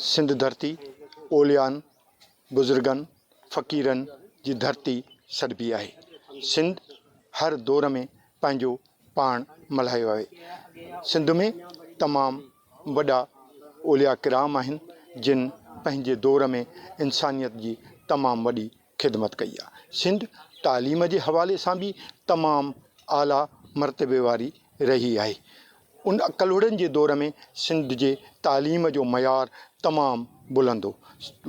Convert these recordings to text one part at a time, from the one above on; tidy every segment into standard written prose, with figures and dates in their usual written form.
سنڌ ڌرتي اوليائن، بزرگن، فقيرن جي ڌرتي سڏبي آهي. سنڌ هر دور ۾ پنهنجو پاڻ ملهايو آهي. سنڌ ۾ تمام وڏا اولياء ڪرام آهن جن پنهنجي دور ۾ انسانيت جي تمام وڏي خدمت ڪئي آهي. سنڌ تعليم جي حوالي سان به تمام اعليٰ مرتبي واري رهي آهي. ان ڪلهوڙن جي دور ۾ سنڌ جي تعليم جو معيار تمام بلند هو.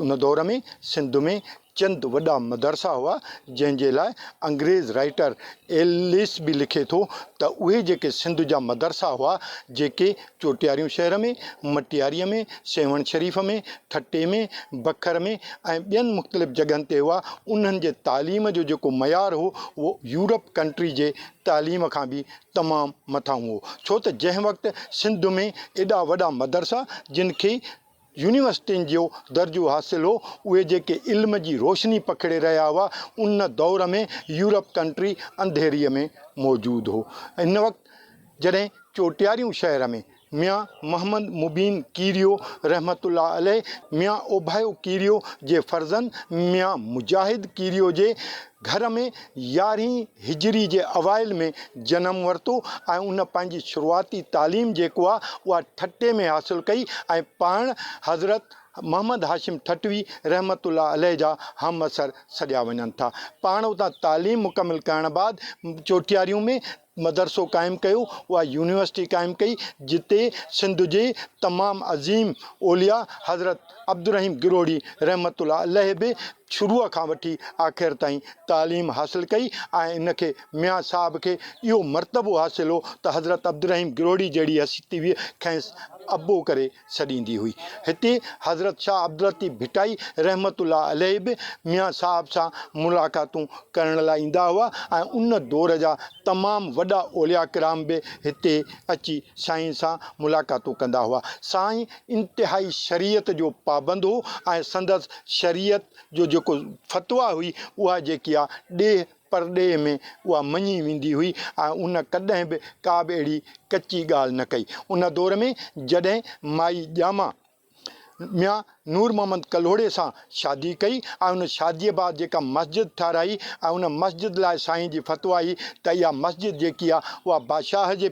ان دور ۾ سنڌ ۾ چند وڏا مدرسا هئا، جنهن جي لاء انگريز رائيٽر ايليس به لکي ٿو ته اهي جيڪي سنڌ جا مدرسا هئا، جيڪي چوٽياريون شهر ۾، مٽياريء ۾، سيوهڻ شريف ۾، ٺٽي ۾، بکر ۾ ۽ ٻين مختلف جڳهن تي هئا، انهن جي تعليم جو جيڪو معيار هو، اهو يورپ ڪنٽري جي تعليم کان به تمام مٿانهون هو، ڇو ته جنهن وقت سنڌ ۾ ايڏا وڏا مدرسا جن کي يونيورسٽين جو درجو حاصل هو، اهي جيڪي علم جي روشني پکيڙي رهيا هئا، ان دور ۾ يورپ ڪنٽري انڌيريء ۾ موجود هو. ان وقت جڏهن چوٽياريون شهر ۾ ميان محمد مبين ڪيريو رحمة الله عليه، ميان اوڀايو ڪيريو جي فرزند ميان مجاهد ڪيريو جي گهر ۾ يارهين هجري جي اوائل ۾ جنم ورتو ۽ ان پنهنجي شروعاتي تعليم جيڪو آ اها ٺٽي ۾ حاصل ڪئي ۽ پاڻ حضرت محمد هاشم ٺٽوي رحمة الله عليه جا همعصر سڏيا وڃن ٿا. پاڻ اتان تعليم مڪمل ڪرڻ بعد چوٽياريون ۾ مدرسو قائم ڪيو، اها يونيورسٽي قائم ڪئي، جتي سنڌ جي تمام عظيم اولياء حضرت عبدالرحيم گروهڙي رحمة الله عليه به شروع کان وٺي آخر تائين تعليم حاصل ڪئي ۽ ان کي ميان صاحب کي اهو مرتبو حاصل هو ته حضرت عبدالرحيم گروهڙي جهڙي هستي به کانئس ابو ڪري سڏيندي هئي. هتي حضرت شاهه عبداللطيف ڀٽائي رحمة الله عليه به ميان صاحب سان ملاقاتون ڪرڻ لاء ايندا هئا ۽ ان دور جا تمام وڏا اولياء ڪرام به هتي اچي سائين سان ملاقاتون ڪندا هئا. سائين انتهائي شريعت جو پابند هو ۽ سندس شريعت جو جيڪو فتويٰ هئي اها جيڪي آ ڏيهه پرڏيهه ۾ اها مڃي ويندي هئي ۽ ان ڪڏهن به ڪا به اهڙي ڪچي ڳالهه نه ڪئي. ان دور ۾ جڏهن مائي ڄاما ميان نور محمد ڪلهوڙي سان شادي ڪئي ۽ ان شاديء بعد جيڪا مسجد ٺهرائي ۽ ان مسجد لاء سائين جي فتويٰ هئي ته اها مسجد جيڪي آهي اها بادشاهه جي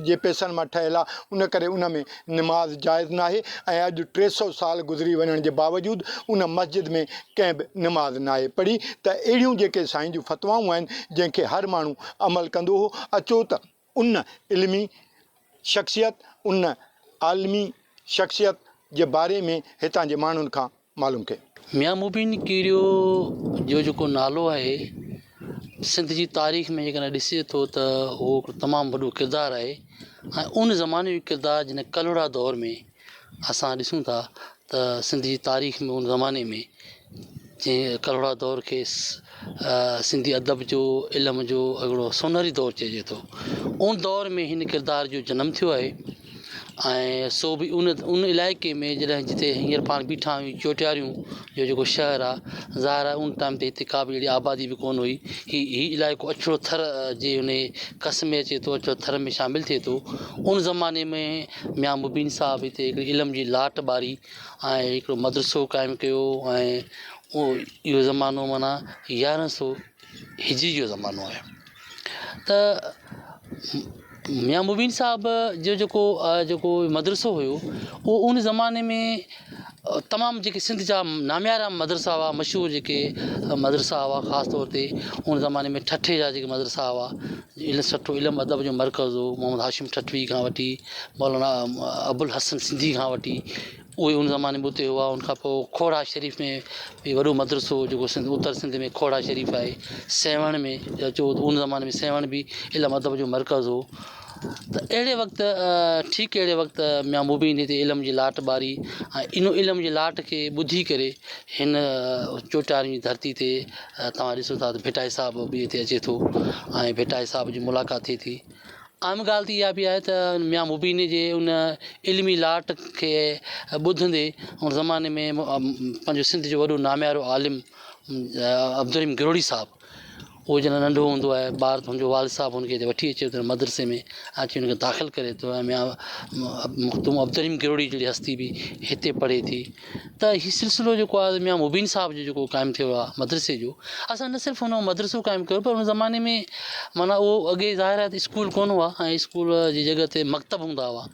جي پئسن مان ٺهيل آهي ان ڪري ان ۾ نماز جائز ناهي ۽ اڄ 300 سال گذري وڃڻ جي باوجود ان مسجد ۾ ڪنهن به نماز ناهي پڙهي ته اهڙيون جيڪي سائين جون فتوائون آهن جنهن کي هر ماڻهو عمل ڪندو هو اچو ته ان علمي شخصيت ان عالمي شخصيت جي باري ۾ هتان جي ماڻهن کان معلوم ڪيون. ميان مبين ڪيريو جو جيڪو نالو آهي سنڌ جي تاريخ ۾ جيڪڏهن ڏسجي ٿو ته اهو هڪڙو تمام وڏو ڪردار آهي ۽ ان زماني جو ڪردار جنهن ڪلهوڙا دور ۾ اسان ڏسون ٿا ته سنڌ جي تاريخ ۾ ان زماني ۾ جنهن ڪلهوڙا دور کي سنڌي ادب جو علم جو هڪڙو سونهري دور چئجي ٿو ان دور ۾ هن ڪردار جو جنم ٿيو آهي ۽ سو به ان ان علائقي ۾ جڏهن جتي هينئر پاڻ بيٺا آهيون چوٽياريون جو جيڪو شهر آهي ظاهر آهي ان ٽائيم تي هتي ڪا به اهڙي آبادي به ڪونه هئي هي هي علائقو اڇڙو ٿر جي ان ڪس ۾ اچي ٿو اڇڙو ٿر ۾ شامل ٿئي ٿو ان زماني ۾ ميان مبين صاحب هتي هڪڙي علم جي لاٽ ٻاري ۽ هڪڙو مدرسو قائم ڪيو ۽ اهو زمانو معنيٰ 1100 هجري جو زمانو آهي ته ميان مبين صاحب جو جيڪو جيڪو مدرسو هيو اهو ان زماني ۾ تمام جيڪي سنڌ جا ناميارا مدرسا هئا مشهور جيڪي مدرسا هئا خاص طور تي ان زماني ۾ ٺٽي جا جيڪي مدرسا هئا علم سٺو علم ادب جو مرڪز هو محمد هاشم ٺٽوي کان وٺي مولانا ابوالحسن سنڌي کان وٺي اهي ان زماني ۾ اتي هئا ان کان پوء کوڙا شريف ۾ به وڏو مدرسو هو جيڪو سنڌ اتر سنڌ ۾ کوڙا شريف آهي سيوهڻ ۾ چئو ته ان زماني ۾ سيوهڻ به علم ادب جو مرڪز هو ته اهڙي وقت ٺيڪ اهڙي وقت ميان مبين هتي علم جي لاٽ ٻاري ۽ ان علم جي لاٽ کي ٻڌي ڪري هن چوٽيارين جي ڌرتي تي توهان ڏسو ٿا ته ڀٽائي صاحب به هتي اچي ٿو ۽ ڀٽائي صاحب جي ملاقات ٿئي ٿي اهم ڳالهه ته اها به آهي ته ميان مبين جي ان علمي لاٽ کي ٻڌندي ان زماني ۾ پنهنجو سنڌ جو وڏو ناميارو عالم عبدالرحيم گروهڙي صاحب اهو جڏهن ننڍو هوندو آهي ٻار ته هن جو والد صاحب هن کي هتي وٺي اچي ٿو مدرسي ۾ اچي هن کي داخل ڪري ٿو ۽ ميان مخدوم عبدالرحيم گروڙي جهڙي هستي به هتي پڙهي ٿي ته هي سلسلو جيڪو آهي ميان مبين صاحب جو جيڪو قائم ٿيو آهي مدرسي جو اسان نه صرف هن مدرسو قائم ڪيو پر ان زماني ۾ معنيٰ اهو اڳي ظاهر آهي ته اسڪول ڪونه هئا ۽ اسڪول جي جڳهه تي مڪتب هوندا هئا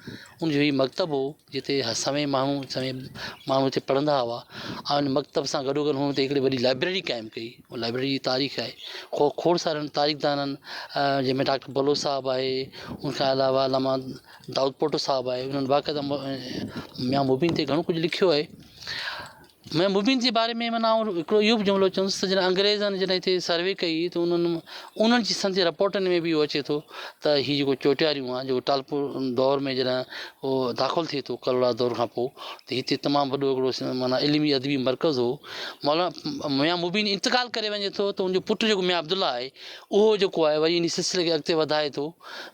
ان جو هي مڪتب هو جتي سوين ماڻهو سوين ماڻهو هتي پڙهندا هئا ۽ ان مڪتب سان گڏو گڏ هن هتي هڪڙي وڏي لائبريري قائم ڪئي اها لائبريري جي تاريخ آهي کوڙ سارن تاريخدانن جنهن ۾ ڊاڪٽر بلوچ صاحب آهي ان کان علاوه علامه دائود پوٽو صاحب آهي انهن باقاعده ميان مبين تي گهڻو ڪجهه لکيو آهي ميان مبين جي باري ۾ معنيٰ آئون هڪڙو اهو به جملو چوندس ته جڏهن انگريزن جڏهن هتي سروي ڪئي ته انهن انهن جي سنڌ جي رپورٽن ۾ به اهو اچي ٿو ته هي جيڪو چوٽياريون آهي جيڪو ٽالپور دور ۾ جڏهن اهو داخل ٿئي ٿو ڪلهوڙا دور کان پوء ته هتي تمام وڏو هڪڙو معنيٰ علمي ادبي مرڪز هو. مولانا ميان مبين انتقال ڪري وڃي ٿو ته ان جو پٽ جيڪو ميان عبدالله آهي اهو جيڪو آهي وري ان سلسلي کي اڳتي وڌائي ٿو.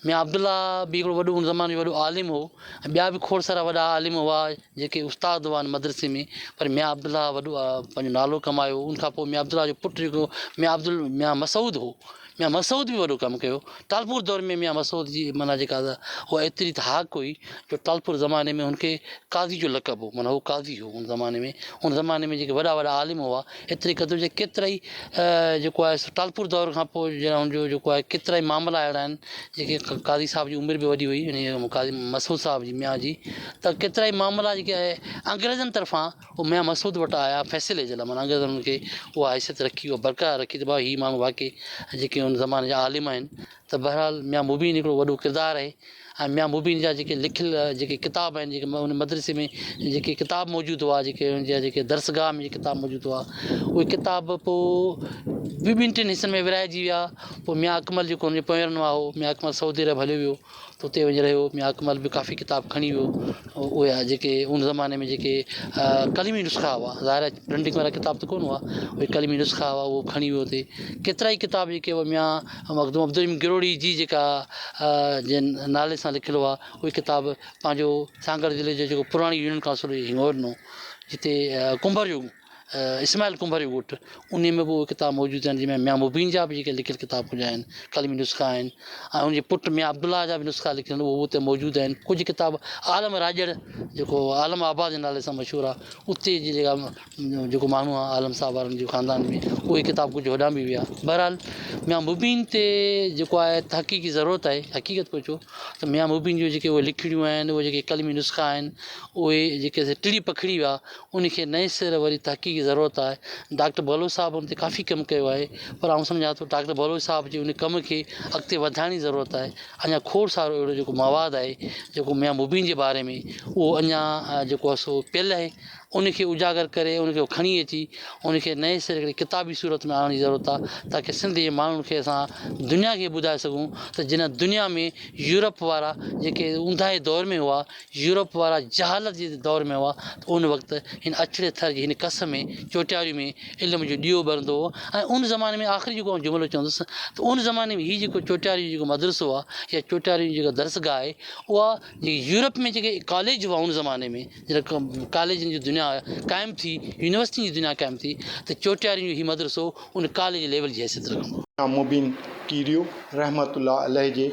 ميان عبدالله به هڪڙو وڏو ان زماني جو وڏو عالم هو ۽ ٻيا به کوڙ سارا وڏا عالم هئا. جيڪي استاد هئا ان مدرسي ۾ پر ميان عبدالله وڏو پنهنجو نالو ڪمايو ان کان پوء ميان عبدالله جو پٽ جيڪو ميان عبد ميان مسعود هو ميان مسعود به وڏو ڪم ڪيو ٽالپور دور ۾ ميان مسعود جي معنيٰ جيڪا اها ايتري ته هاڪ هئي جو ٽالپور زماني ۾ هن کي قاضي جو لقب هو معنيٰ هو قاضي هو ان زماني ۾ ان زماني ۾ جيڪي وڏا وڏا عالم هئا ايتري قدر جو ڪيترائي جيڪو آهي سو ٽالپور دور کان پوء جڏهن هن جو جيڪو آهي ڪيترائي معاملا اهڙا آهن جيڪي قاضي صاحب جي عمر به وڏي هئي يعني قاضي مسعود صاحب جي ميان جي ته ڪيترائي معاملا جيڪي انگريزن طرفان هو ميان مسعود وٽ آيا فيصلي جي لاء معنيٰ انگريزن هن کي اها حيثيت رکي اها برقرار رکي ته بابا هي ماڻهو واقعي جيڪي ان زماني جا عالم آهن ته بهرحال ميان مبين هڪڙو وڏو ڪردار آهي ۽ ميان مبين جا جيڪي لکيل جيڪي ڪتاب آهن جيڪي ان مدرسي ۾ جيڪي ڪتاب موجود هئا جيڪي ان جا جيڪي درسگاهه ۾ جيڪي ڪتاب موجود هئا اهي ڪتاب پوء ٻن ٽن حصن ۾ ورهائجي ويا پوء ميان اڪمل جيڪو ان جو پوئيرن مان هو ميان اڪمل سعودي عرب هليو ويو ته اتي وڃي رهيو ميان اڪمل به ڪافي ڪتاب کڻي ويو اهي جيڪي ان زماني ۾ جيڪي قلمي نسخا هئا ظاهر آهي پرنٽنگ وارا ڪتاب ته ڪونه هئا اهي قلمي نسخا هئا اهو کڻي ويو اتي ڪيترائي ڪتاب جيڪي ميان مخدوم عبدالرحيم گروڙي جي جيڪا جنهن نالي سان لکيل هئا اهي ڪتاب پنهنجو سانگهڙ ضلعي جو جيڪو پراڻي يونين ڪائونسل هئي هڱورنو جتي ڪنڀر جو اسماعيل ڪنڀر جو ڳوٺ انهي ۾ به اهي ڪتاب موجود آهن جنهن ۾ ميان مبين جا به جيڪي لکيل ڪتاب ڪجهه آهن قلمي نسخا آهن ۽ ان جي پٽ ميان عبدالله جا به نسخا لکيل آهن اهي به اتي موجود آهن ڪجهه ڪتاب عالم راڄڙ جيڪو عالم آباد جي نالي سان مشهور آهي اتي جي جيڪا جيڪو ماڻهو آهي عالم صاحب وارن جي خاندان ۾ اهي ڪتاب ڪجهه هوڏانهن به ويا بهرحال ميان مبين تي جيڪو آهي تحقيق جي ضرورت آهي حقيقت پڇو ته ميان مبين جون جيڪي اهي لکڻيون آهن اهي جيڪي قلمي نسخا آهن اهي جيڪي ٽڙي پکڙي ويا ان کي نئين سر وري تحقيق جي ضرورت آهي. ڊاڪٽر بلوچ صاحب ان تي ڪافي ڪم ڪيو آهي پر آئون سمجهان ٿو ڊاڪٽر بلوچ صاحب جي ان ڪم کي اڳتي وڌائڻ جي ضرورت آهي. اڃا کوڙ سارو اهڙو جيڪو مواد آهي جيڪو ميان مبين جي باري ۾ اهو اڃا جيڪو آهي سو پيل آهي ان کي اجاگر ڪري ان کي کڻي اچي ان کي نئين سر هڪڙي ڪتابي صورت ۾ آڻڻ جي ضرورت آهي تاڪه سنڌ جي ماڻهن کي اسان دنيا کي ٻڌائي سگهون ته جنھن دنيا ۾ يورپ وارا جيڪي اونداهي دور ۾ هئا يورپ وارا جهالت جي دور ۾ هئا ته ان وقت هن اڇڙي ٿر جي هن ڪس ۾ چوٽياري ۾ علم جو ڏيئو ٻرندو هو ۽ ان زماني ۾ آخري جيڪو آئون جملو چوندس ته ان زماني ۾ هي جيڪو چوٽياري جو جيڪو مدرسو آهي يا چوٽياري جي جيڪا درسگاهه آهي اها جيڪي يورپ ۾ جيڪي ڪاليج هئا ان زماني ۾ جڏهن ڪاليجن جي دنيا قائم ٿي يونيورسٽين جي دنيا قائم ٿي ته چوٽياري جو هي مدرسو ان ڪاليج ليول جي حيثيت رکندو هو. مبين ڪيريو رحمة الله عليه جي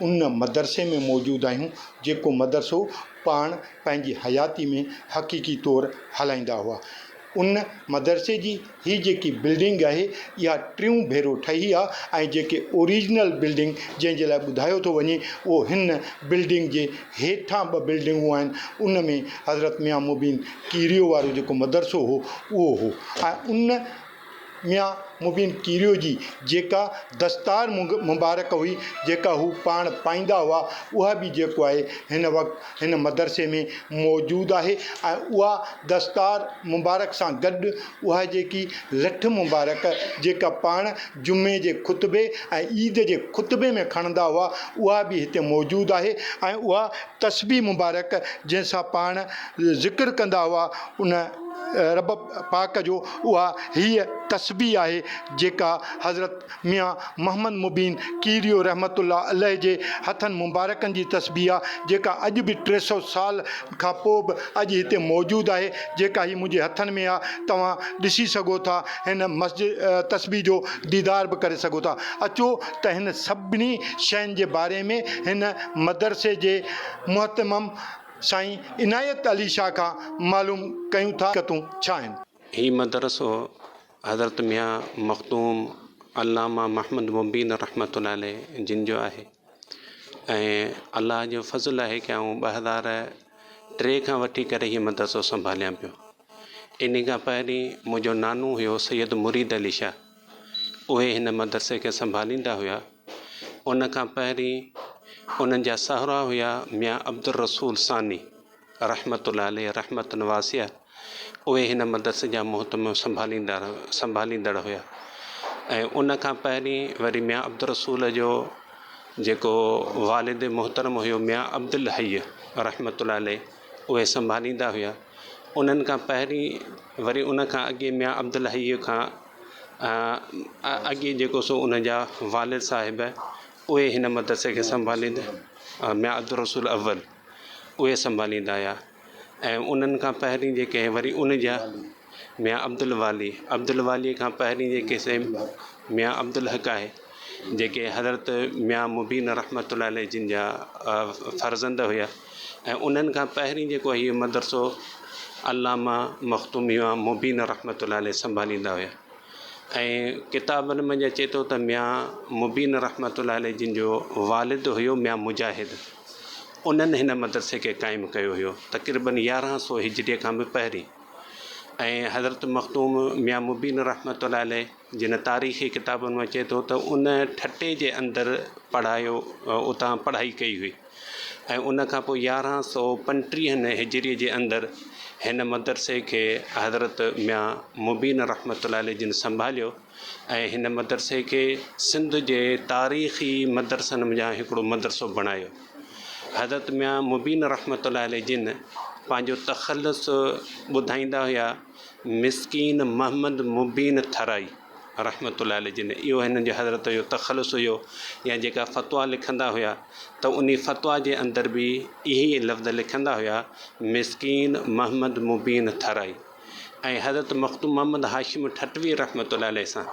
ان مدرسي ۾ موجود آهيون جيڪو مدرسو پاڻ پنهنجي حياتي ۾ حقيقي طور هلائيندا هئا. ان مدرسي جي هي جيڪي بلڊنگ آهي اها ٽيون ڀيرو ٺهي آ ۽ جيڪي اوريجنل بلڊنگ جنهن جي لاء ٻڌايو ٿو وڃي اهو هن بلڊنگ جي هيٺان ٻه بلڊنگون آهن ان ۾ حضرت ميان مبين ڪيريو وارو جيڪو مدرسو هو اهو هو ۽ ان ميان مبين ڪيريو جي جيڪا دستار مبارڪ هئي، جيڪا هو پاڻ پائيندا هئا، اها به جيڪو آهي هن وقت هن مدرسي ۾ موجود آهي ۽ اها دستار مبارڪ سان گڏ اها جيڪي لٺ مبارڪ جيڪا پاڻ جمعي جي خطبي ۽ عيد جي خطبي ۾ کڻندا هئا، اها به هتي موجود آهي ۽ اها تسبيح مبارڪ جنهن سان پاڻ ذڪر ڪندا هئا، ان. رب پاڪ جو اها هيء تسبيح آهي جيڪا حضرت ميان محمد مبين ڪيريو رحمة الله عليه جي هٿن مبارڪن جي تسبيح آهي جيڪا اڄ به 300 سال کان پوء به اڄ هتي موجود آهي جيڪا هي منهنجي هٿن ۾ آهي توهان ڏسي سگهو ٿا هن مسجد تسبيح جو ديدار به ڪري سگهو ٿا اچو ته هن سڀني شين جي باري ۾ هن مدرسي جي مهتمم سائين عنايت علي شاهه کان معلوم ڪيون ٿا حقيقتون ڇا آهن. هي مدرسو حضرت ميان مخدوم علامه محمد مبين رحمة الله عليه جن جو آهي ۽ الله جو فضل آهي ڪي آئون 2003 کان وٺي ڪري هي مدرسو سنڀاليان پيو. انهي کان پهرين منهنجو نانو هيو سيد مريد علي شاهه اهي هن مدرسي کي سنڀاليندا هيا. ان کان پهرين انهن جا سهرا هيا ميان عبدالرسول ثاني رحمة الله عليه رحمة واسعه اهي هن مدرسي جا مهتمم سنڀاليندڙ هيا ۽ ان کان پهرين وري ميان عبدالرسول جو جيڪو والد محترم هيو ميان عبدالحي رحمة الله عليه اهي سنڀاليندا هيا. انهن کان پهرين وري ان کان اڳي ميان عبدالحي کان اڳي جيڪو سو ان جا والد صاحب اهي هن مدرسي کي سنڀاليندا ميان عبدالرسول اول اهي سنڀاليندا هيا ۽ انهن کان پهرين جيڪي وري ان جا ميان عبدالوالي عبدالوالي کان پهرين جيڪي سي ميان عبدالحق آهي جيڪي حضرت ميان مبين رحمة الله عليه جن جا فرزند هيا ۽ انهن کان پهرين جيڪو هيء مدرسو علامه مخدوم ميان مبين رحمة الله عليه سنڀاليندا هيا ۽ ڪتابن منجهه اچي ٿو ته ميان مبين رحمة الله عليه جن جو والد هيو ميان مجاهد انهن هن مدرسي کي قائم ڪيو هيو تقريبن 1100 هجريء کان به پهرين ۽ حضرت مخدوم ميان مبين رحمة الله عليه جن تاريخي ڪتابن ۾ اچي ٿو ته ان ٺٽي جي اندر پڙهايو اتان پڙهائي ڪئي هئي ۽ ان کان پوء 1135 هجريء جي اندر هن مدرسي کي حضرت ميان مبين رحمة الله عليه جن سنڀاليو ۽ هن مدرسي کي سنڌ جي تاريخي مدرسن منجهان هڪڙو مدرسو بڻايو. حضرت ميان مبين رحمة الله عليه جن پنهنجو تخلص ٻڌائيندا هيا مسڪين محمد مبين ٿرائي رحمة الله عليه جن اهو هنن جي حضرت جو تخلص هيو يا جيڪا فتويٰ لکندا هيا ته انهي فتويٰ جي اندر به اهي ئي لفظ لکندا هيا مسڪين محمد مبين ٿرائي ۽ حضرت مخدوم محمد هاشم ٺٽوي رحمة الله عليه سان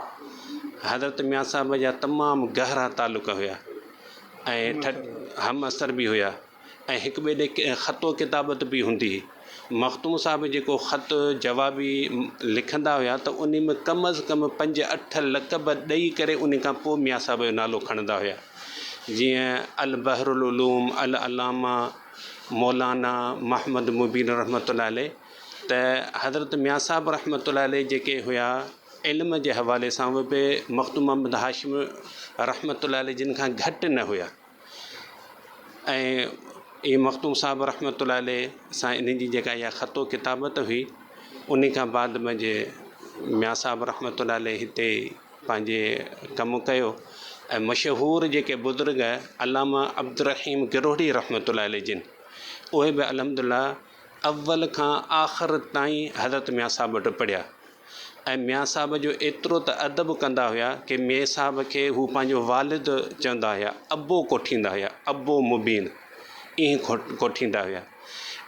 حضرت ميان صاحب جا تمام گهرا تعلق هيا ۽ هم عصر به هيا ۽ هڪ ٻئي ڏي خط و ڪتابت به هوندي هئي. مخدوم صاحب جيڪو خط جوابي لکندا هيا ته انهي ۾ ڪم از ڪم پنج اٺ لقب ڏئي ڪري انهي کان پوء ميان صاحب جو نالو کڻندا هيا جيئن البحر العلوم العلامه مولانا محمد مبين رحمة الله عليه ته حضرت ميان صاحب رحمة الله عليه جيڪي هيا علم جي حوالي سان اهي به مخدوم محمد هاشم رحمة الله عليه جن کان گهٽ نه هيا ۽ اهي مخدوم صاحب رحمة الله عليه سان انهن جي جيڪا اها خط و ڪتابت هئي ان کان بعد ۾ جي ميان صاحب رحمة الله عليه هتي پنهنجي ڪم ڪيو ۽ مشهور جيڪي بزرگ علامه عبدالرحيم گروهڙي رحمة الله عليه جن اهي به الحمد لله اول کان آخر تائين حضرت ميان صاحب وٽ پڙهيا ۽ ميان صاحب جو ايترو ته ادب ڪندا هيا ڪي ميين صاحب کي هو پنهنجو والد چوندا هيا ابو ڪوٺيندا هيا ابو مبين ائين ڪوٺيندا هيا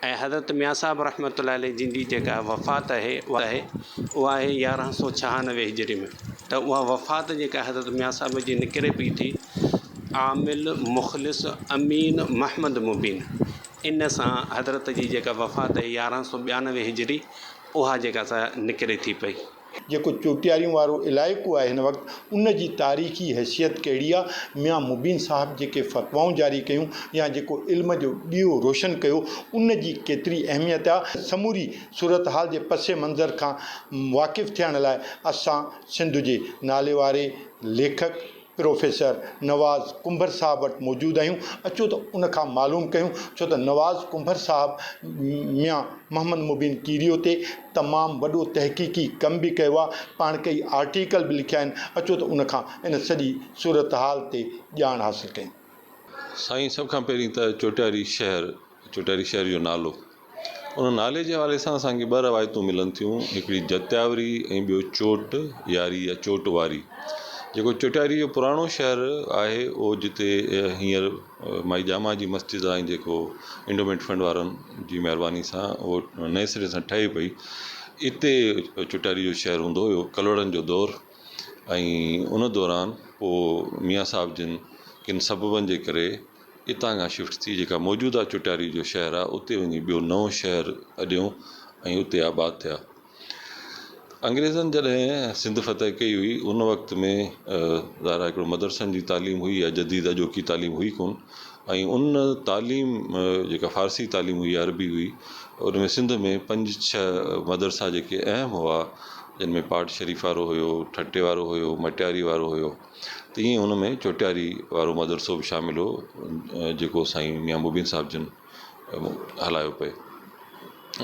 ۽ حضرت ميان صاحب رحمة الله عليه جن جي جيڪا وفات آهي اها آهي 1196 هجري ۾ ته اها وفات جيڪا حضرت ميان صاحب جي نڪري پئي ٿي عامل مخلص امين محمد مبين ان سان حضرت جي جيڪا وفات آهي 1192 هجري اها جيڪا سا نڪري ٿي پئي. جيڪو چوٽياريون وارو علائقو آهي هن وقت ان جي تاريخي حيثيت ڪهڙي آ، ميان مبين صاحب جيڪي فتوائون جاري ڪيون يا جيڪو علم جو ڏيئو روشن ڪيو ان جي ڪيتري اهميت آ، سموري صورتحال جي پس منظر کان واقف ٿيڻ لاء اسان سنڌ جي ناليواري ليکڪ پروفيسر نواز ڪنڀر صاحب وٽ موجود آهيون اچو ته ان کان معلوم ڪيون ڇو ته نواز ڪنڀر صاحب ميان محمد مبين ڪيريو تي تمام وڏو تحقيقي ڪم به ڪيو آهي پاڻ ڪئي آرٽيڪل به لکيا آهن اچو ته ان کان ان سڄي صورتحال تي ڄاڻ حاصل ڪيون. سائين سڀ کان پهرين ته چوٽياري شهر چوٽياري شهر جو نالو ان نالي جي حوالي سان اسان کي ٻه روايتون ملن ٿيون هڪڙي جتياوري ۽ ٻيو چوٽ ياري يا چوٽ واري جيڪو چوٽياري جو پراڻو شهر آهي اهو جتي هينئر مائي ڄاما جي مسجد آهي جيڪو انڊومينٽ فنڊ وارن جي مهرباني سان اهو نئين سري سان ٺهي پئي اتي چوٽياري جو شهر هوندو هيو ڪلهوڙن جو دور ۽ ان دوران پوء ميان صاحب جن ڪن سببن جي ڪري اتان کان شفٽ ٿي جيڪا موجوده چوٽياري جو شهر آهي اتي وڃي ٻيو نئون شهر اڏيو ۽ اتي آباد ٿيا. انگريزن جڏهن سنڌ فتح ڪئي هئي ان وقت ۾ ظاهر آهي هڪڙو مدرسن جي تعليم هئي يا جديد اڄوڪي تعليم هئي ڪونه ۽ ان تعليم جيڪا فارسي تعليم هئي عربي هئي ان ۾ سنڌ ۾ پنج ڇهه مدرسا جيڪي اهم هئا جن ۾ پاٽ شريف وارو هيو، ٺٽي وارو هيو، مٽياري وارو هيو تيئن ان ۾ چوٽياري وارو مدرسو به شامل هو جيڪو سائين ميان مبين صاحب جن هلايو پئي.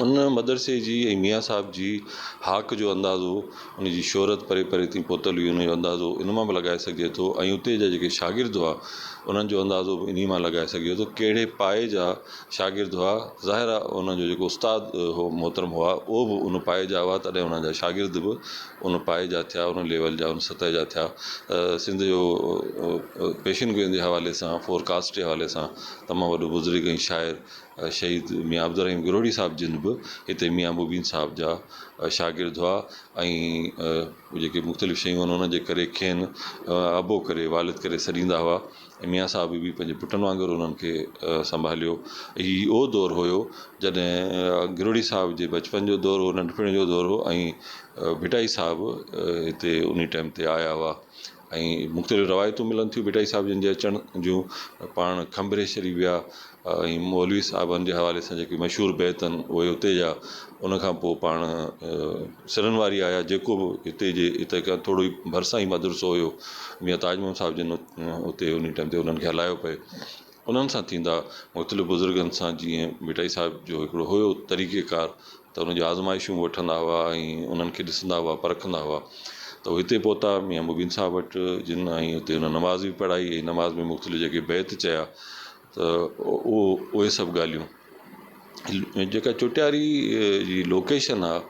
ان مدرسي جي ۽ ميان صاحب جي هاڪ جو اندازو ان جي شهرت پري پري تائين پهتل هئي ان جو اندازو ان مان به لڳائي سگهجي ٿو ۽ اتي جا جيڪي شاگرد هئا انهن جو اندازو به انهي مان لڳائي سگهجي ٿو ڪهڙي پائي جا شاگرد هئا ظاهر آهي انهن جو جيڪو استاد هو محترم هئا اهو به ان پائي جا هئا تڏهن انهن جا شاگرد به ان پائي جا ٿيا ان ليول جا ان سطح جا ٿيا سنڌ جو پيشن گوين جي حوالي سان فورڪاسٽ جي حوالي سان تمام وڏو بزرگ ۽ شاعر شهيد ميان عبدالرحيم گروهڙي صاحب جن به هتي ميان مبين صاحب جا شاگرد هئا ۽ جيڪي مختلف شيون آهن انهن جي ڪري کين ابو ڪري والد ڪري سڏيندا هئا ۽ ميان صاحب به پنهنجي پٽن وانگر انهن کي سنڀاليو. هي اهو دور هيو جڏهن گرهوڙي صاحب جي بچپن جو دور هو ننڍپڻ جو دور هو ۽ ڀٽائي صاحب هتي انهي ٽائيم تي آيا هئا ۽ مختلف روايتون ملن ٿيون ڀٽائي صاحب جن جي اچڻ جون پاڻ کنڀري شريف ويا ۽ مولوي صاحبن جي حوالي سان جيڪي مشهور بيت آهن اهي اتي جا ان کان پوء پاڻ سرن واري آيا جيڪو به هتي جي هتي کان ٿورو ئي ڀرسان ئي مدرسو هيو ميان تاج محمد صاحب جن اتي انهي ٽائيم تي انهن کي هلايو پئي انهن سان ٿيندا مختلف بزرگن سان جيئن ڀٽائي صاحب جو هڪڙو هيو طريقي ڪار ته ان جون آزمائشون وٺندا هئا ۽ انهن کي ڏسندا هئا پرکندا هئا ته هو هتي پهتا ميان مبين صاحب وٽ جن ۽ اتي هن نماز به پڙهائي ۽ نماز ۾ مختلف جيڪي بيت چيا ته اهو اهي سڀ ڳالهيون جيڪا چوٽياري جي لوڪيشن آهي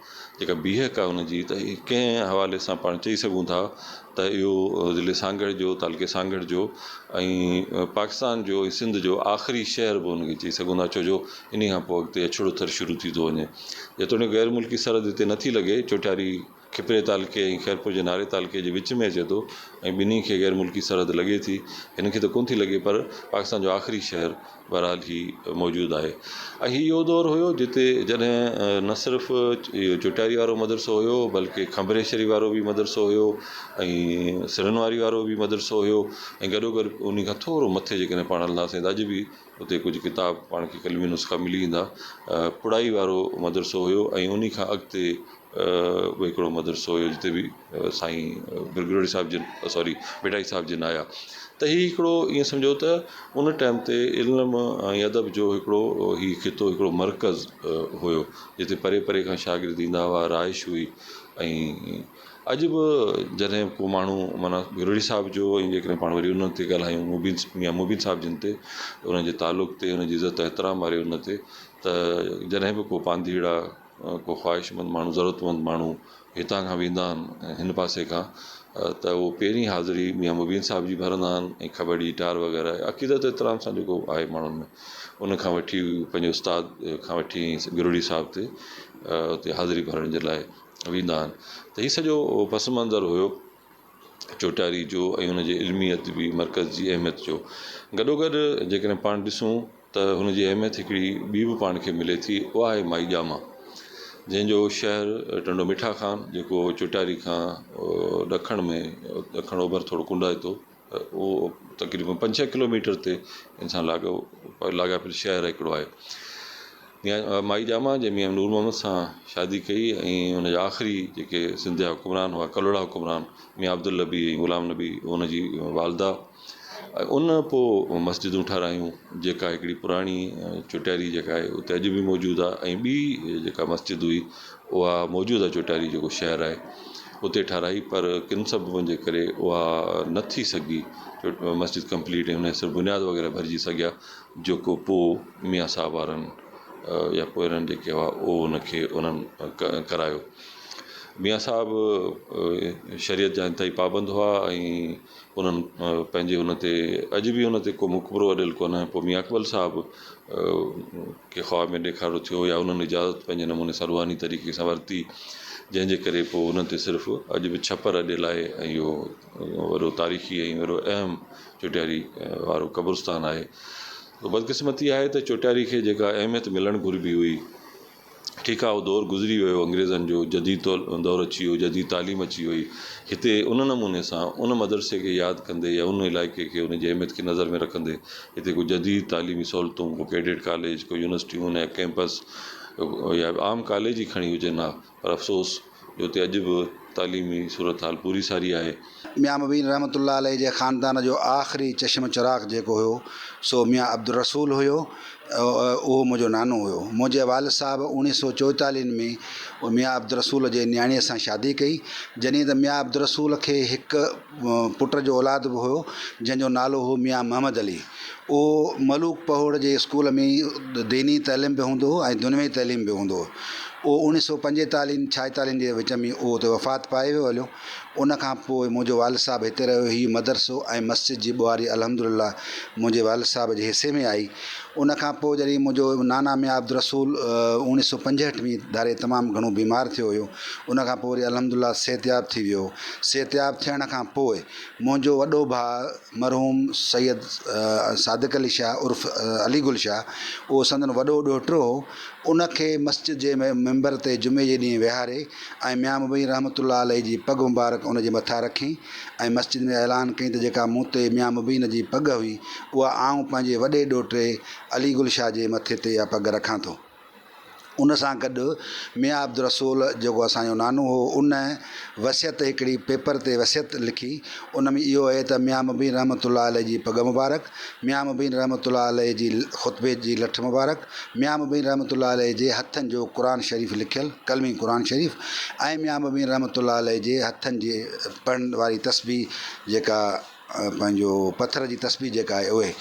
جيڪا بيهڪ آهي ان جي ته ڪنهن حوالي سان پاڻ چئي سگهون ٿا ته اهو ضلعي سانگهڙ جو تعلقي سانگهڙ جو ۽ پاڪستان جو ۽ سنڌ جو آخري شهر به ان کي چئي سگهون ٿا ڇو جو انهي کان پوء اڳتي اڇڙو ٿر شروع ٿي ٿو وڃي جيتوڻيڪ غير ملڪي سرحد هتي نٿي لڳي چوٽياري کپري تعلقي ۽ خيرپور جي ناري تعلقي جي وچ ۾ اچي ٿو ۽ ٻنهي کي غير ملڪي سرحد لڳي ٿي. هن کي ته ڪونه ٿي لڳي پر پاڪستان جو آخري شهر بهرحال هي موجود آهي ۽ هي اهو دور هيو جتي جڏهن نه صرف اهو چوٽياري وارو مدرسو هيو بلڪه کنڀري شريف وارو به مدرسو هيو ۽ سرن واري وارو به مدرسو هيو ۽ گڏو گڏ ان کان ٿورو مٿي جيڪڏهن پاڻ هلنداسين ته اڄ به اتي ڪجهه ڪتاب پاڻ کي قلمي نسخا ملي ويندا پڙائي وارو مدرسو هيو ۽ ان کان اڳتي به هڪڙو مدرسو هيو جتي به سائين گرگروڙي صاحب جن سوري ڀٽائي صاحب جن آيا ته هي هڪڙو ائين سمجهو ته ان ٽائيم تي علم ۽ ادب جو هڪڙو هي خطو هڪڙو مرڪز هيو جتي پري پري کان شاگرد ايندا هئا رهائش هئي ۽ اڄ به جڏهن ڪو ماڻهو معنيٰ گرهوڙي صاحب جو ۽ جيڪڏهن پاڻ وري ان تي ڳالهايون مبين ميان مبين صاحب جن تي انهن جي تعلق تي انهن جي عزت احترام واري ان تي ته جڏهن به ڪو پانڌيئڙا ڪو خواهشمند ماڻهو ضرورتمند ماڻهو هتان کان ويندا آهن هن پاسي کان ته اهو پهرين حاضري ميان مبين صاحب جي ڀرندا آهن ۽ کٻڙي ٽار وغيره عقيدت احترام سان جيڪو آهي ماڻهن ۾ ان کان وٺي پنهنجي استاد کان وٺي گرهوڙي صاحب تي اتي حاضري ڀرڻ جي لاء ويندا آهن ته هي سڄو پس منظر هيو چوٽياري جو ۽ ان جي علمي ادبي مرڪز جي اهميت جو گڏوگڏ جيڪڏهن پاڻ ڏسون ته هن جي اهميت هڪڙي ٻي به پاڻ کي ملي ٿي اها آهي مائي ڄاما جنهن جو شهر ٽنڊو مٺا خان جيڪو چوٽياري کان ڏکڻ ۾ ڏکڻ اوڀر ٿورو ڪنڊائتو اهو تقريبن پنج ڇهه ڪلوميٽر تي ان سان لاڳاپيل شهر هڪڙو آهي مائي ڄاما جنهن ميان نور محمد سان شادي ڪئي ۽ ان جا آخري جيڪي سنڌ جا حڪمران هئا ڪلهوڙا حڪمران ميان عبدالنبي ۽ غلام نبي ان جي والده ۽ ان پوء مسجدون ٺهرايون جيڪا هڪڙي پراڻي چوٽياري جيڪا آهي اتي اڄ به موجود آهي ۽ ٻي جيڪا مسجد هئي اها موجوده چوٽياري جيڪو شهر آهي اتي ٺهرائي پر ڪن سببن جي ڪري اها نه ٿي سگهي مسجد ڪمپليٽ ۽ ان جا صرف بنياد وغيره ڀرجي سگهيا جيڪو پوء ميان صاحب وارن يا پوئرن جيڪي هئا اهو ان کي انهن ڪرايو. ميان صاحب شريعت جا انتهائي پابند هئا ۽ انهن پنهنجي ان تي اڄ به ان تي ڪو مقبرو اڏيل ڪونهي پوء ميان اڪمل صاحب کي خواب ۾ ڏيکارو ٿيو يا انهن اجازت پنهنجي نموني سان روحاني طريقي سان ورتي جنهن جي ڪري پوء ان تي صرف اڄ به ڇپر اڏيل آهي ۽ اهو وڏو تاريخي ۽ وڏو اهم چوٽياري وارو قبرستان آهي بدقسمتي آهي ته چوٽياري کي جيڪا اهميت ملڻ گهربي هئي ٺيڪ آ اهو دور گذري ويو انگريزن جو جديد دور اچي ويو جديد تعليم اچي وئي هتي ان نموني سان ان مدرسي کي ياد ڪندي يا ان علائقي کي ان جي اهميت کي نظر ۾ رکندي هتي ڪو جديد تعليمي سهولتون ڪو ڪيڊٽ ڪاليج ڪو يونيورسٽيون يا ڪيمپس يا عام ڪاليج ئي کڻي هجن ها پر افسوس جو اتي اڄ به تعليمي صورتحال پوري ساري آهي. ميان مبين رحمة الله عليه جي خاندان جو آخري چشم چراغ جيڪو هيو سو ميان عبدالرسول هيو اهو منهنجو نانو هيو. منهنجي والد صاحب اوڻيهه سو چوئيتاليهن ۾ ميان عبدالرسول جي نياڻيء سان شادي ڪئي جڏهن ته ميان عبدالرسول کي هڪ پٽ جو اولاد به هيو جنهن جو نالو هو ميان محمد علي. اهو ملوڪ پهوڙ جي اسڪول ۾ ديني تعليم به هوندو هو ۽ دنيوي تعليم به هوندو هو. اهو اوڻيهه سو پنجيتاليهن ڇائيتاليهن جي وچ ۾ اهو اتي وفات پائي ويو هليو. ان کان پوء منهنجو والد صاحب هتي رهيو. هي مدرسو ۽ مسجد جي ٻهاري الحمدلله منهنجي والد صاحب جي حصي ۾ آئي. ان کان پوء جڏهن منهنجو نانا ميان عبدالرسول اوڻيهه سو پنجهٺ ۾ ڌاري تمام گهڻو بيمار ٿيو هيو. ان کان پوء وري الحمدلله صحتياب ٿي ويو. صحتياب ٿيڻ کان پوء منهنجو وڏو ڀاء مرحوم سيد صادق علي شاهه عرف علي گل شاهه اهو سندن وڏو ڏوهٽو هو. ان کي مسجد جي منبر تي جمعي جي ڏينهن ويهاري ۽ ميان مبين رحمة الله عليه جي پڳ مبارڪ ان جي مٿان رکي ۽ مسجد ۾ اعلان ڪيائين ته جيڪا مون تي ميان مبين جي پڳ هئي اها آئون پنهنجي وڏي ڏوهٽي علي گل شاهه جي مٿي تي اها پڳ رکان ٿو. ان سان گڏ ميان عبدالرسول جيڪو اسان جو نانو هو ان وصيت هڪڙي پيپر تي وصيت لکي ان ۾ اهو آهي ته ميان مبين رحمة الله عليه جي پڳ مبارڪ، ميان مبين رحمة الله عليه جي خطبي جي لٺ مبارڪ، ميان مبين رحمة الله عليه جي هٿن جو قرآن شريف لکيل قلمي قرآن شريف ۽ ميان مبين رحمة الله عليه جي هٿن جي پڙهڻ واري تسبيح جيڪا پنهنجو پٿر جي تسبيح جيڪا آهي اهي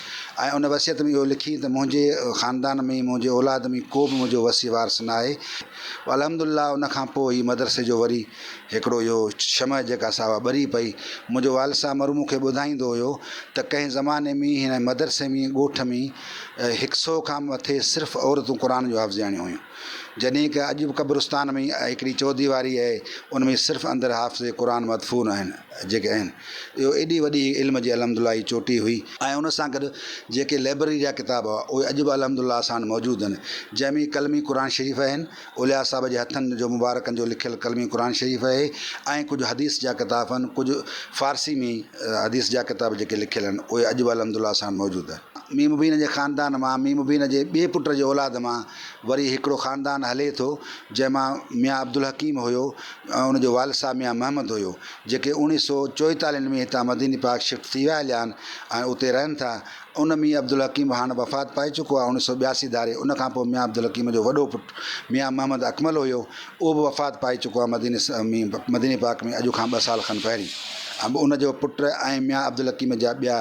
۽ ان وصيت ۾ اهو لکي ته منهنجي خاندان ۾ منهنجي اولاد ۾ ڪو به منهنجو وصي وارث نه آهي الحمد لله ان کان پوء هي مدرسي جو وري هڪڙو اهو شمع جيڪا سا اها ٻري پئي. منهنجو والد صاحب مرحوم مون کي ٻڌائيندو هيو ته ڪنهن زماني ۾ هن مدرسي ۾ ڳوٺ ۾ هڪ سئو کان مٿي صرف عورتون قرآن جون حافظياڻيون هيون. جڏهن ڪه اڄ به قبرستان ۾ هڪڙي چوديواري آهي ان ۾ صرف اندر حافظ قرآن مدفون آهن جيڪي آهن. اهو ايڏي وڏي علم جي الحمد لله هي چوٽي هئي. ۽ ان سان گڏ جيڪي لئبرري جا ڪتاب هئا اهي اڄ به الحمد لله اسان وٽ موجود آهن جنهن ۾ قلمي قرآن شريف آهن. اولياء صاحب جي هٿن جو مبارڪن جو لکيل قلمي قرآن شريف آهي ۽ ڪجهه حديث جا ڪتاب آهن ڪجهه فارسي ۾ حديث جا ڪتاب جيڪي لکيل آهن اهي اڄ به الحمد لله اسان وٽ موجود آهن. ميم مبين جي خاندان مان ميم مبين جي ٻئي پٽ جي اولاد مان وري هڪڙو خاندان هلي ٿو جنهن مان ميان عبدالحڪيم هيو ۽ ان جو والد صاحب ميان محمد هيو جيڪي اوڻيهه سو چوئيتاليهن ۾ هتان مديني پاڪ شفٽ ٿي ويا هليا آهن ۽ اتي رهن ٿا ان ميان عبدالحڪيم هاڻ وفات پائي چڪو آهي اوڻيهه سو ٻياسي ڌاري ان کان پوء ميان عبدالحڪيم جو وڏو پٽ ميان محمد اڪمل هيو اهو به وفات پائي چڪو آهي مديني مديني پاڪ ۾ اڄ کان ٻه سال کن پهرين ان جو پٽ ۽ ميان عبدالحڪيم جا ٻيا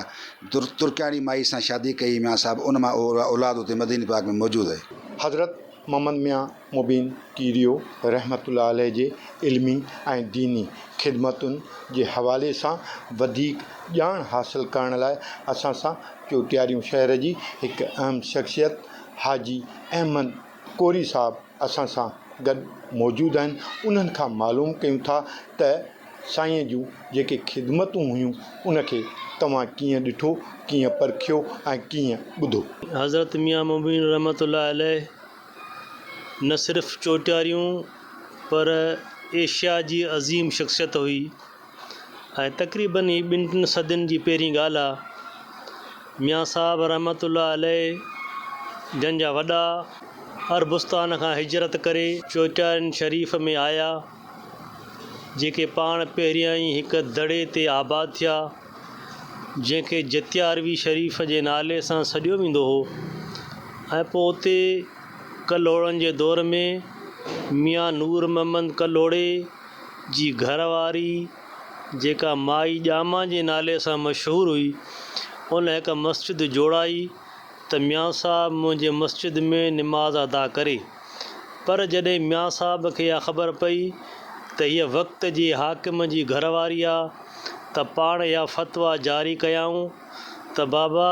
ترڪياڻي مائي سان شادي ڪئي ميان صاحب ان مان اولاد اتي مديني پاڪ ۾ موجود آهي. حضرت محمد ميان مبين ڪيريو رحمة الله عليه جي علمي ۽ ديني خدمتن جي حوالي سان وڌيڪ ڄاڻ حاصل ڪرڻ لاء اسان سان چوٽياريون شهر جي هڪ اهم شخصيت حاجي احمد ڪوري صاحب اسان سان گڏ موجود آهن انهن کان معلوم ڪيون ٿا ته سائينء جون جيڪي خدمتون هيون ان کي توهان ڪيئن ڏٺو، ڪيئن پرکيو ۽ ڪيئن ٻڌو؟ حضرت ميان مبين رحمة الله عليه نه صرف چوٽياريون پر ايشيا جي عظيم شخصيت هئي ۽ تقريباً هي ٻن ٽن صدين جي پهرين ڳالهه آ. ميان صاحب رحمة الله عليه جن جا وڏا عربستان کان هجرت ڪري چوٽيارين شريف ۾ آيا. جيڪي پاڻ پهريائين هڪ دڙي تي آباد ٿيا، جنهن کي جتياروي شريف جي نالي سان سڏيو ويندو هو ۽ پوء اتي ڪلهوڙن جي دور ۾ ميان نور محمد ڪلهوڙي جي گهر واري جيڪا مائي ڄامان جي نالي سان مشهور هئي، ان هڪ مسجد جوڙائي. ته ميان صاحب منهنجي مسجد ۾ نماز ادا ڪري. پر جڏهن ميان صاحب کي اها خبر پئي ته هيء وقت جي حاڪم جي گهر واري آ ته پاڻ اها فتويٰ جاري ڪيائون ته بابا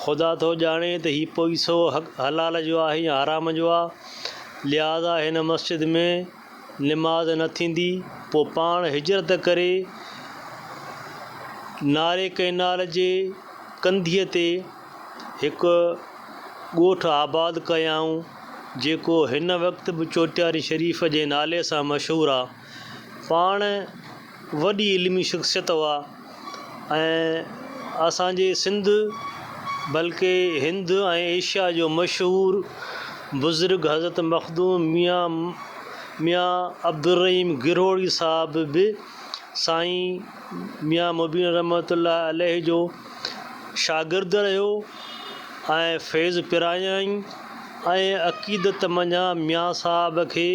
خدا ٿو ڄاڻي ته هي پئسو حلال جو آهي يا حرام جو آ لهٰذا هن مسجد ۾ نماز نه ٿيندي. پوء پاڻ هجرت ڪري ناري ڪئنال جي ڪنڌيء تي هڪ ڳوٺ آباد ڪيائون، جيڪو هن وقت به چوٽياري شريف جي نالي سان مشهور آ. پاڻ وڏي علمي شخصيت هئا ۽ اسان جي سنڌ بلڪه هند ۽ ايشيا جو مشهور بزرگ حضرت مخدوم ميان ميان عبدالرحيم گرهوڙي صاحب به سائين ميان مبين رحمة الله عليه جو شاگرد رهيو ۽ فيض پرايائين ۽ عقيدت منجهان ميان صاحب کي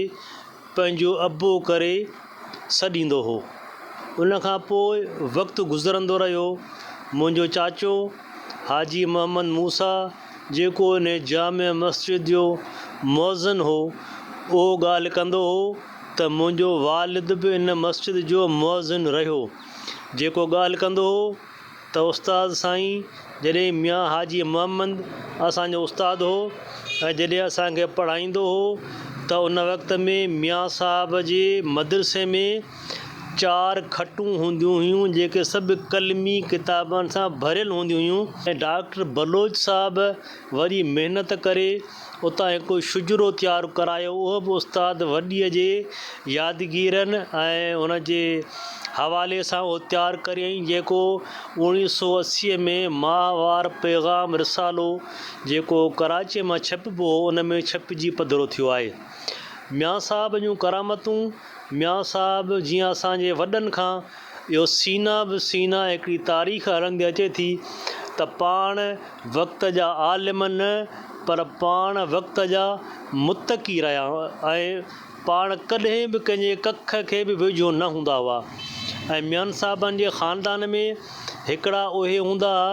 پنهنجو ابو ڪري سڏيندو هو. ان کان پوء وقت گذرندو رهيو. منهنجو چاچو حاجي محمد موسيٰ جيڪو انهي جامع مسجد جو مؤذن هو، اهو ڳالهه ڪندو هو ته منهنجو والد به ان مسجد جو مؤذن رهيو، جيڪو ڳالهه ڪندو هو ته استاد سائين جڏهن ميان حاجي محمد اسان جو استاد هو ۽ جڏهن اسان کي پڙهائيندو هو ته ان وقت ۾ ميان صاحب جي مدرسي ۾ چار کٽون هونديون هيون جيڪي سڀ قلمي ڪتابن سان ڀريل هونديون هيون ۽ ڊاڪٽر بلوچ صاحب وڏي محنت ڪري اتان هڪ شجرو تيار ڪرايو اهو به استاد وڏيء جي يادگيرن ۽ ان جي حوالي سان اهو تيار ڪريائين جيڪو اوڻيهه سو 80 ۾ ماهوار پيغام رسالو جيڪو ڪراچيء مان ڇپبو هو ان ۾ ڇپجي پڌرو ٿيو آهي. ميان صاحب جون ڪرامتون، ميان صاحب جيئن اسان جي وڏن کان اهو سينا به سينا هڪڙي تاريخ هلندي اچي ٿي ته پاڻ وقت جا عالم نه پر پاڻ وقت جا متقي رهيا ۽ پاڻ ڪڏهن به ڪنهن جي ڪک کي به ويجهو نه هوندا هئا ۽ ميان صاحبن جي خاندان ۾ هڪڙا اهي هوندا ها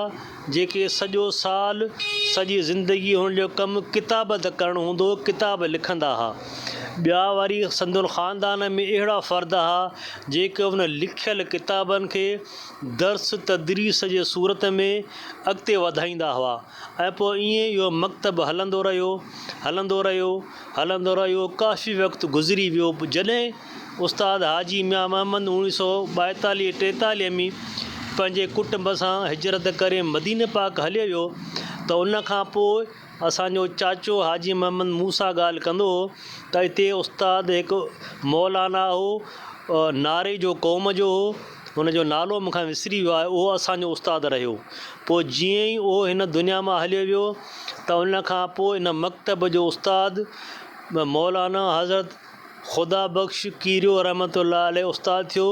جيڪي سڄو سال سڄي زندگي هنن جو ڪم ڪتابت ڪرڻ هوندو هو ڪتاب لکندا ها ٻيا وري سندن خاندان ۾ اهڙا فرد ها جيڪي ان لکيل ڪتابن کي درس تدريس جي صورت ۾ اڳتي وڌائيندا هئا ۽ پوء ائين اهو مڪتب هلندو رهيو، هلندو رهيو، هلندو رهيو، ڪافي وقت گذري ويو، جڏهن استاد حاجي ميان محمد اوڻيهه سو ٻائيتاليهه ٽيتاليهه ۾ پنهنجي ڪٽنب سان هجرت ڪري مديني پاڪ هليو ويو ته ان کان پوء اسان جو چاچو حاجي محمد موسيٰ ڳالهه ڪندو هو ته اتي استاد هڪ مولانا هو ناري جو قوم جو هو هن جو نالو مون کان وسري ويو آهي اهو اسان جو استاد رهيو پوء جيئن ئي اهو هن دنيا مان هليو ويو ته ان کان پوء ان مڪتب جو استاد مولانا حضرت خدا بخش ڪيريو رحمة الله عليه استاد ٿيو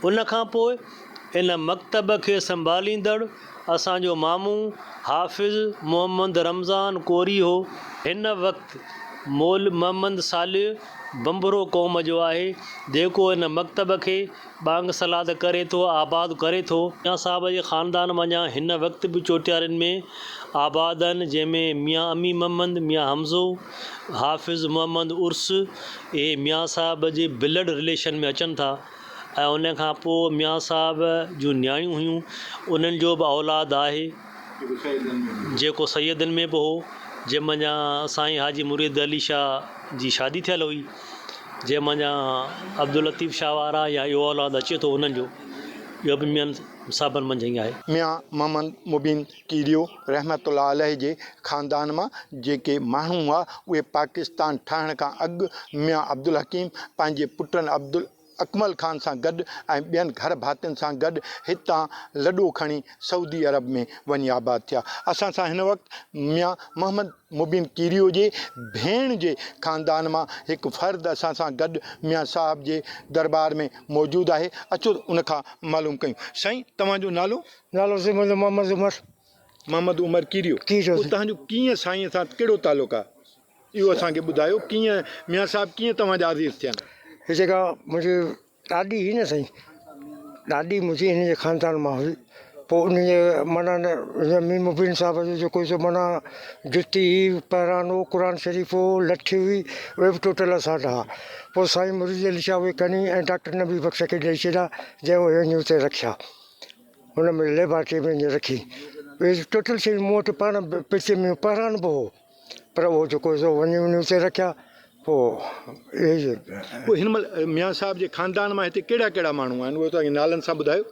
ان کان پوء ان مڪتب کي سنڀاليندڙ اسان جو مامو حافظ محمد رمضان ڪوري هو. هن وقت مول محمد صالح ڀنڀرو قوم جو آهي، جيڪو هن مڪتب کي ٻانگ صلات ڪري ٿو، آباد ڪري ٿو. ميان صاحب جي خاندان منجهان هن وقت به چوٽيارين ۾ آباد آهن، جنهن ۾ ميان امين محمد، ميان حمزو، حافظ محمد عرس اهي ميان صاحب جي بلڊ رليشن ۾ اچن ٿا. ۽ ان کان پوء ميان صاحب جون نياڻيون هيون انهن جو به اولاد آهي جيڪو سيدن ۾ به هو جنهن منجهان سائين حاجي مريد علي شاهه جي شادي ٿيل هئي جنهن منجهان عبداللطيف شاهه وارا يا اهو اولاد اچي ٿو انهن جو اهو به ميان صاحبن منجهان ئي آهي. ميان محمد مبين ڪيريو رحمة الله عليه جي خاندان مان جيڪي ماڻهو هئا اهي پاڪستان ٺهڻ کان اڳ ميان عبدالحڪيم پنهنجي پٽن عبدالاڪمل خان سان گڏ ۽ ٻين گهر ڀاتين سان گڏ هتان لڏو کڻي سعودي عرب ۾ وڃي آباد ٿيا. اسان سان هن وقت ميان محمد مبين ڪيريو جي ڀيڻ جي خاندان مان هڪ فرد اسان سان گڏ ميان صاحب جي درٻار ۾ موجود آهي اچو ان کان معلوم ڪيون. سائين توهان جو نالو؟ نالو سائين منهنجو محمد عمر. محمد عمر ڪيريو. ڪيريو پوء توهان جو ڪيئن سائين سان ڪهڙو تعلق آهي اهو اسان کي ٻڌايو ڪيئن ميان صاحب ڪيئن توهان جا عزيز ٿين. هي جيڪا منهنجي ڏاڏي هئي نه سائين ڏاڏي منهنجي هن جي خاندان مان هئي. پوء انهيء معنيٰ هن مير مبين صاحب جو جيڪو سو معنيٰ جتي هئي، پهرانو، قرآن شريف هو، لٺ هئي، اهي به ٽوٽل اسان وٽ ها. پوء سائين مريد علي شاهه اهي کڻي ۽ ڊاڪٽر نبي بخش کي ڏئي ڇڏيا، جنهن اهي وڃي اتي رکيا. هن ۾ ليبارٽريء ۾ وڃي رکي. اهي ٽوٽل شيون مون وٽ پاڻ پرچي ۾ پهرانو به هو، پر اهو جيڪو سو وڃي وڃي اتي رکيا. پوء اهي. پوء هن مهل ميان صاحب جي خاندان مان هتي ڪهڙا ڪهڙا ماڻهو آهن، اهي توهان کي نالن سان ٻڌايو.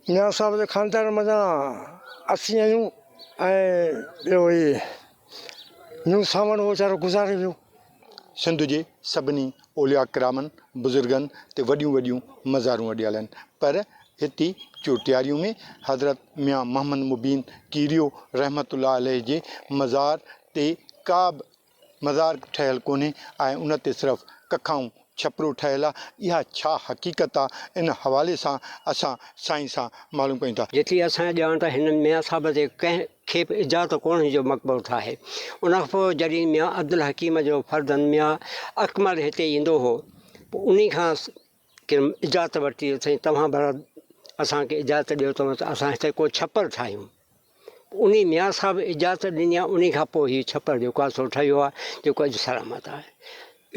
ميان صاحب جي خاندان منجهان اسين آهيون ۽ ٻيو هي ميون سانوڻ هو ويچارو گذاري ويو. سنڌ جي سڀني اولياء ڪرامن بزرگن تي وڏيون وڏيون مزارون اڏيل آهن پر هتي چوٽياريون ۾ حضرت ميان محمد مبين ڪيريو رحمة الله عليه جي مزار تي ڪا به مزار ٺهيل ڪونهي ۽ ان تي صرف ڪکائون ڇپرو ٺهيل آ، اها ڇا حقيقت آ، ان حوالي سان اسان سائين سان معلوم ڪيون ٿا. جيتري اسان کي ڄاڻ ته هن ميان صاحب تي ڪنهن کي به اجازت ڪونه هئي جو مقبرو ٺاهي. ان کان پوء جڏهن ميان عبدالحڪيم جو فرزند ميان اڪمل هتي ايندو هو پوء انهي کان ڪن اجازت ورتي ته سائين توهان ڀلا اسان کي اجازت ڏيو ته اسان هتي ڪو ڇپر ٺاهيون. انهي ميان صاحب اجازت ڏني آهي انهي کان پوء هي ڇپر جيڪو آهي سو ٺهيو آهي جيڪو اڄ سلامت آهي.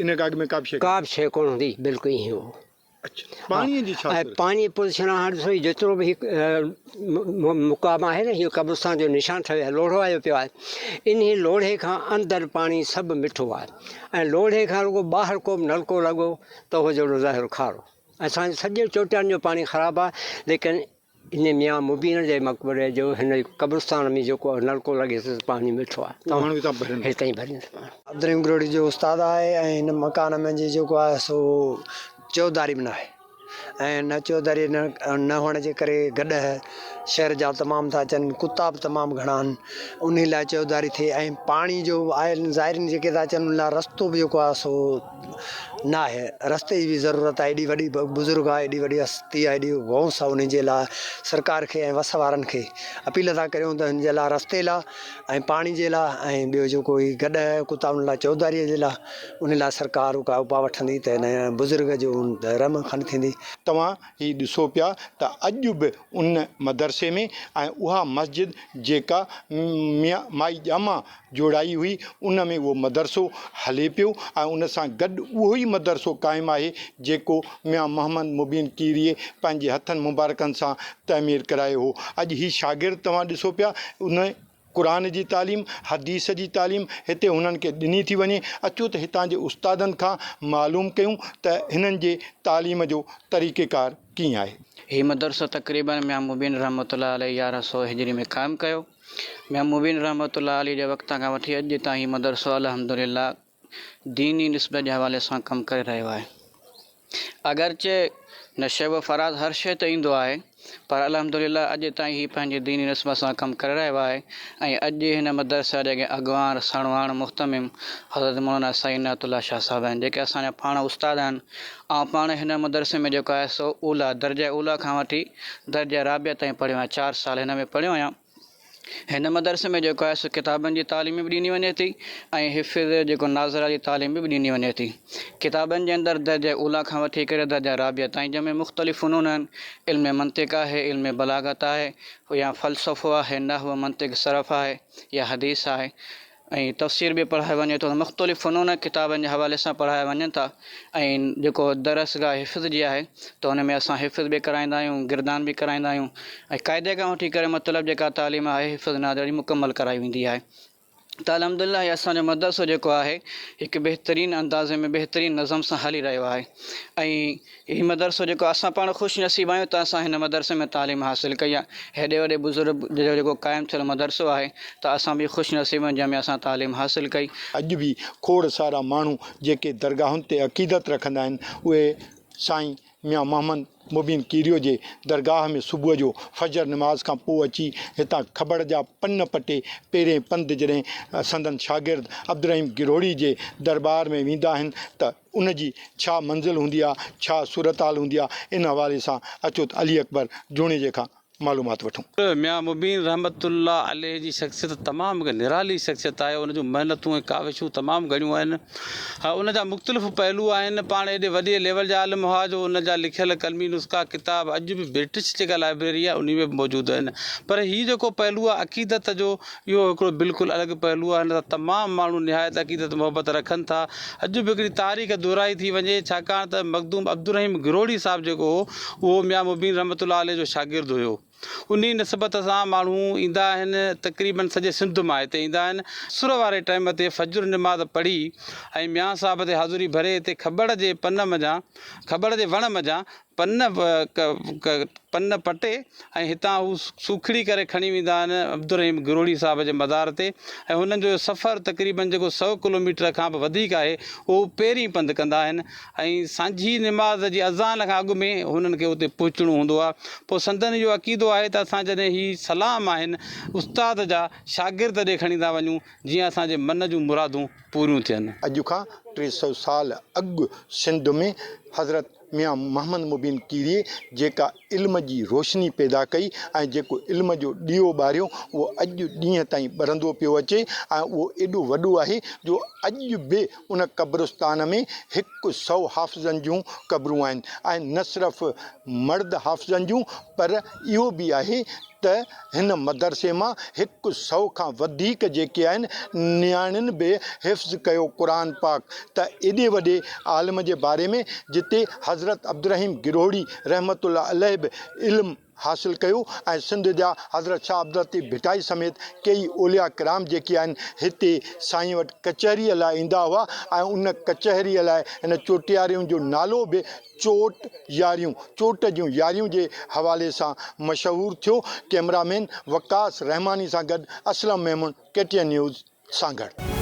ان کان اڳ ۾ ڪا به شيء ڪا به شيء ڪونه هوندي بلڪل ائين هو. اڇا پاڻي جي ڇا ۽ پاڻي جي پوزيشن هاڻ ڏسو هي جيترو به هي مقام آهي نه هي قبرستان جو نشان ٺهيو آهي لوڙهو آيو پيو آهي انهي لوڙهي کان اندر پاڻي سڀ مٺو آهي ۽ لوڙهي کان رڳو ٻاهر ڪو به نلڪو لڳو ته اهو جهڙو زهر کارو اسان جي سڄي چوٽيان جو پاڻي خراب آهي ليڪن ان ميان مبين جي مقبري جو هن قبرستان ۾ جيڪو نلڪو لڳي ٿو ته پاڻي مٺو آهي ماڻهو هتان ڀرين هتان ئي ڀرين ٿا پاڻي. عبدالرحيم گروڙي جو استاد آهي ۽ هن مڪان ۾ جي جيڪو آهي سو چوداري به ناهي ۽ نه چوداري نه هئڻ جي ڪري گڏهه شهر جا تمام ٿا اچن ڪتا به تمام گهڻا آهن انهي لاء چوداري ٿئي ۽ پاڻي جو آيل زائرين جيڪي ٿا اچن ان لاء رستو به جيڪو آهي سو نه آهي رستي جي به ضرورت آهي ايڏي وڏي بزرگ آهي ايڏي وڏي هستي آهي ايڏي غوث آهي انهي جي لاء سرڪار کي ۽ وس وارن کي اپيل ٿا ڪريون ته هن جي لاء رستي لاء ۽ پاڻي جي لاء ۽ ٻيو جيڪو هي گڏهه ڪتا ان لاء چوڌاري جي لاء ان لاء سرڪار ڪا اپاء وٺندي ته هن بزرگ جو رحم کن ٿيندي. توهان هي ڏسو پيا ته اڄ به ان مدرسي ۾ ۽ اها مسجد جيڪا ميان مائي ڄاما جوڙائي هئي ان ۾ اهو مدرسو هلي پيو ۽ ان سان گڏ اهو ئي مدرسو قائم آهي جيڪو ميان محمد مبين ڪيريي پنهنجي هٿن مبارڪن سان تعمير ڪرايو هو. اڄ هي شاگرد توهان ڏسو پيا ان قرآن جي تعليم، حديث جي تعليم هتي هنن کي ڏني ٿي وڃي. اچو ته هتان جي استادن کان معلوم ڪيون ته هنن جي تعليم جو طريقيڪار ڪيئن آهي. هي مدرسو تقريباً ميان مبين رحمة الله عليه 1100 هجري ۾ قائم ڪيو. ميان مبين رحمة الله عليه جي وقت کان وٺي اڄ تائين هي مدرسو الحمد لله ديني نسبت جي حوالي سان ڪم ڪري رهيو آهي. اگرچه نشيب و فراز هر شيء تي ايندو آهي پر الحمد لله اڄ تائين هي پنهنجي ديني نسبت سان ڪم ڪري رهيو آهي ۽ اڄ هن مدرسه جا اڳواڻ سڻواڻ مهتمم حضرت مولانا سائين عنايت الله شاهه صاحب آهن جيڪي اسان جا پاڻ استاد آهن. آئون پاڻ هن مدرسي ۾ جيڪو آهي سو اوليٰ درجه اوليٰ کان وٺي درجه رابعه تائين پڙهيو آهيان چار سال هن ۾ پڙهيو آهيان. هن مدرسي ۾ جيڪو آهي سو ڪتابن جي تعليم به ڏني وڃي ٿي ۽ حفظ جيڪو ناظره جي تعليم به ڏني وڃي ٿي. ڪتابن جي اندر درجه اوليٰ کان وٺي ڪري درجه رابعه تائين جنهن ۾ مختلف فنون آهن، علم منطق آهي، علم بلاغت آهي يا فلسفو آهي، نحو، منطق، صرف آهي يا حديث آهي. ۽ تفسير به پڙهايو وڃي ٿو ته مختلف فنون ڪتابن جي حوالي سان پڙهايا وڃن ٿا ۽ جيڪو درسگاهه حفظ جي آهي ته ان ۾ اسان حفظ به ڪرائيندا آهيون گردان به ڪرائيندا آهيون ۽ قاعدي کان وٺي ڪري مطلب جيڪا تعليم آهي حفظ ناظر جي مڪمل ڪرائي ويندي آهي ته الحمد لله هي اسان جو مدرسو جيڪو آهي هڪ بهترين اندازي ۾ بهترين نظم سان هلي رهيو آهي ۽ هي مدرسو جيڪو اسان پاڻ خوش نصيب آهيون ته اسان هن مدرسي ۾ تعليم حاصل ڪئي آهي هيڏي وڏي بزرگ جو جيڪو قائم ٿيل مدرسو آهي ته اسان به خوش نصيب آهيون جنهن ۾ اسان تعليم حاصل ڪئي. اڄ به کوڙ سارا ماڻهو جيڪي درگاهن تي عقيدت رکندا آهن اهي سائين ميان محمد مبين ڪيريو جي درگاهه ۾ صبح جو فجر نماز کان پوء اچي هتان کٻڙ جا پن پٽي پيرين پنڌ جڏهن سندن شاگرد عبدالرحيم گرهوڙي جي درٻار ۾ ويندا آهن ته ان جي ڇا منزل هوندي آ، ڇا صورتحال هوندي آ، ان حوالي سان اچو ته علي اڪبر جوڻيجي کان معلومات وٺون. ميان مبين رحمة الله عليه جي شخصيت تمام هڪ نرالي شخصيت آهي، ان جون محنتون ۽ ڪاوشون تمام گهڻيون آهن، ان جا مختلف پهلو آهن، پاڻ ايڏي وڏي ليول جا عالم هئا جو ان جا لکيل قلمي نسخا ڪتاب اڄ به برٽش جيڪا لائبريري آهي انهي ۾ به موجود آهن، پر هي جيڪو پهلو آهي عقيدت جو اهو هڪڙو بلڪل الڳ پهلو آهي، هن سان تمام ماڻهو نهايت عقيدت محبت رکن ٿا، اڄ به هڪڙي تاريخ دهرائي ٿي وڃي، ڇاڪاڻ ته مخدوم عبدالرحيم گروهڙي صاحب جيڪو هو اهو ميان مبين رحمة الله عليه جو شاگرد هيو. انهي نسبت سان ماڻهو ايندا آهن، تقريباً سڄي سنڌ مان هتي ايندا آهن. اسر واري ٽائيم تي فجر نماز پڙهي ۽ ميان صاحب تي حاضري ڀري هتي کٻڙ جي پن منجهان کٻڙ جي وڻ منجهان پن پن پٽي ۽ هتان هو سوکڙي ڪري کڻي ويندا آهن عبدالرحيم گروهڙي صاحب جي مزار تي ۽ هنن جو اهو سفر تقريباً جيڪو سئو ڪلوميٽر کان به وڌيڪ آهي اهو پيرين پنڌ ڪندا آهن ۽ سانجهي نماز جي اذان کان اڳ ۾ هنن کي اتي پهچڻو هوندو آهي. پوء سندن اهو عقيدو آهي ته اسان جڏهن هي سلام آهن استاد جا شاگرد ڏي کڻي ٿا وڃون جيئن اسان جي من جون مرادون پوريون ٿين. اڄ کان 300 سال اڳ سنڌ ۾ حضرت ميان محمد مبين ڪيريي جيڪا علم جي روشني پيدا ڪئي ۽ جيڪو علم جو ڏيئو ٻاريو اهو اڄ ڏينهن تائين ٻرندو پيو اچي ۽ اهو ايڏو وڏو آهي جو اڄ به ان قبرستان ۾ هڪ سئو حافظن جون قبرون آهن ۽ نه صرف مرد حافظن جون پر اهو به آهي ته هن مدرسي مان هڪ سئو کان وڌيڪ جيڪي آهن نياڻين به حفظ ڪيو قرآن پاڪ ته ايڏي وڏي عالم جي باري ۾ جتي حضرت عبدالرحيم گروهڙي رحمة الله عليه به علم حاصل ڪيو ۽ سنڌ جا حضرت شاهه عبداللطيف ڀٽائي سميت ڪيئي اولياء ڪرام جيڪي آهن هتي سائين وٽ ڪچهريء لاء ايندا هئا ۽ ان ڪچهريء لاء هن چوٽياريون جو نالو به چوٽ ياريون، چوٽ جون ياريون جي حوالي سان مشهور ٿيو. ڪئميرا مين وقاص رحماني سان گڏ Aslam Memon, K T N news, Sanghar.